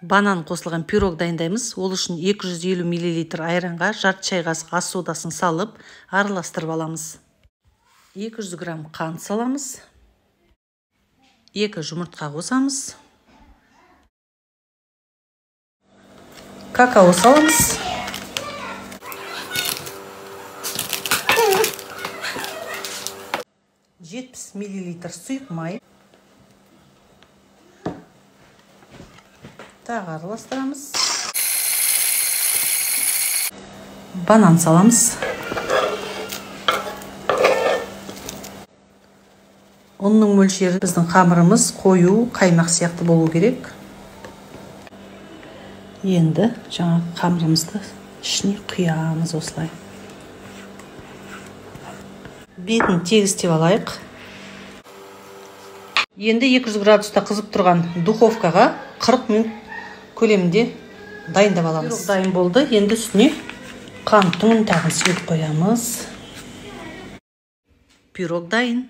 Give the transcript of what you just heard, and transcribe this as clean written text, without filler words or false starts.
Банан қосылған пирог дайындаймыз. Ол үшін 250 мл айранға жарты шай қасық ас содасын салып, араластырып аламыз. 200 грамм қант саламыз. 2 жұмыртқа қосамыз. Какао саламыз. 70 мл сұйық май. Тағы араластырамыз. Банан саламыз. Ұнның мөлшері біздің қамырымыз қою қаймақ сияқты болу керек. Енді жаңа қамырымызды ішіне құямыз осылай. Бетін тегістеп алайық. Енді 200 градуста қызып тұрған духовкаға 40 минут көлемінде дайындап аламыз. Пирог дайын болды. Енді үстіне қанттың ұнтағын сеуіп қоямыз. Пирог дайын.